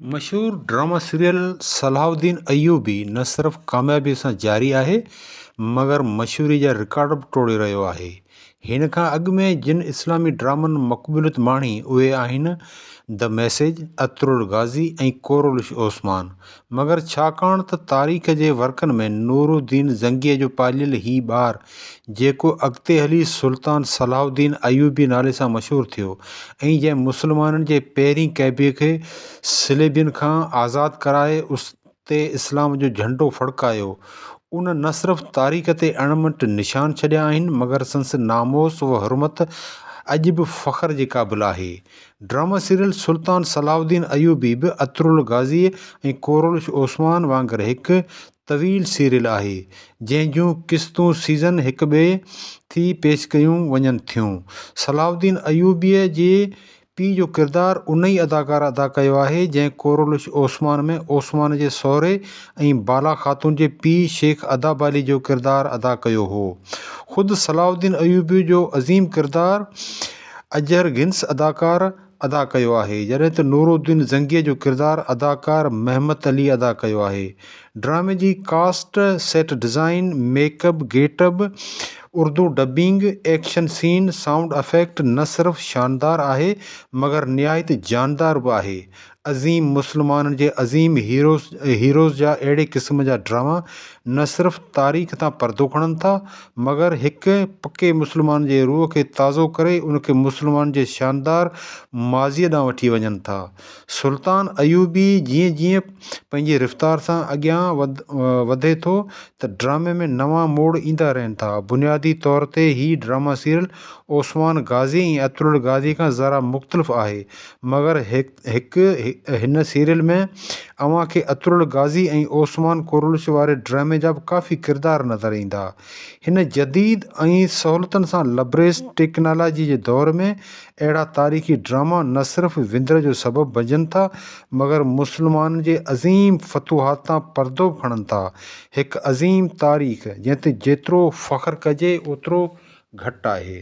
مشهور drama serial صلاح الدين ايوبي نه صرف ڪاميابي سان جاري آهي مگر مشهوري جا رڪارڊ به ٽوڙي رهيو آهي. هن کان اڳ ۾ جن اسلامي ڊرامن مقبوليت ماڻي اهي آهن the message, Ertugrul Ghazi ۽ Kuruluş Osman. مگر ڇاڪاڻ ته تاريخ جي ورقن ۾ نور الدين زنگيء جو پاليل هي ٻار جيڪو اڳتي هلي سلطان صلاح الدين ايوبي نالي سان مشهور ٿيو ۽ جنهن مسلمانن جي پهرين ڪعبي کي صليبين کان آزاد ڪرائي اتي اسلام جو جهنڊو ڦڙڪايو، ان نه صرف تاريخ تي اڻمٽ نشان ڇڏيا آهن مگر سندس ناموس و حرمت اڄ به فخر جي قابل آهي. ڊراما سيريل سلطان صلاح الدين ايوبي به اطرل غازيء ۽ ڪورولش عثمان وانگر هڪ طويل سيريل آهي، جنهن جون قسطون سيزن هڪ ٻئي ٿي پيش ڪيون وڃن ٿيون. صلاح الدين ايوبيء جي پيء جو ڪردار ان ئي اداڪار ادا ڪيو آهي، جنهن ڪورولش عثمان ۾ عثمان جي سهري ۽ بالا خاتون جي پيء شيخ ادابالي جو ڪردار ادا ڪيو هو. خود صلاح الدين ايوبيء جو عظيم ڪردار اجهر گنس اداڪار ادا ڪيو آهي، جڏهن ته نور الدين زنگيء جو ڪردار اداڪار مهمت علي ادا ڪيو آهي. ڊرامي جي cast, set design, makeup, get up, Urdu dubbing, action scene, sound effect نه صرف شاندار آهي مگر نهايت جاندار به آهي. عظيم مسلمانن جي عظيم هيروز جا اهڙي قسم جا ڊراما نه صرف تاريخ تان پردو کڻن ٿا مگر هڪ پڪي مسلمان جي روح کي تازو ڪري ان کي مسلمانن جي شاندار ماضيء ڏانهن وٺي وڃن ٿا. سلطان ايوبي جيئن جيئن پنهنجي رفتار سان اڳيان وڌي ٿو ته ڊرامي ۾ نوان موڙ ايندا رهن ٿا. بنيادي طور تي هي ڊراما سيريل عثمان غازي ۽ اطرل غازي کان ذرا مختلف آهي مگر هڪ هن سيريل ۾ اوهان کي اطرل غازي ۽ عثمان ڪورلش واري ڊرامي جا به ڪافي ڪردار نظر ايندا. هن جديد ۽ سهولتن سان لبريز ٽيڪنالاجي جي دور ۾ اهڙا تاريخي ڊراما نه صرف وندر جو سبب بنجن ٿا مگر مسلمانن جي عظيم فتوحات تان پردو به کڻن ٿا. هڪ عظيم تاريخ جنهن تي جيترو فخر ڪجي اوترو گهٽ آهي.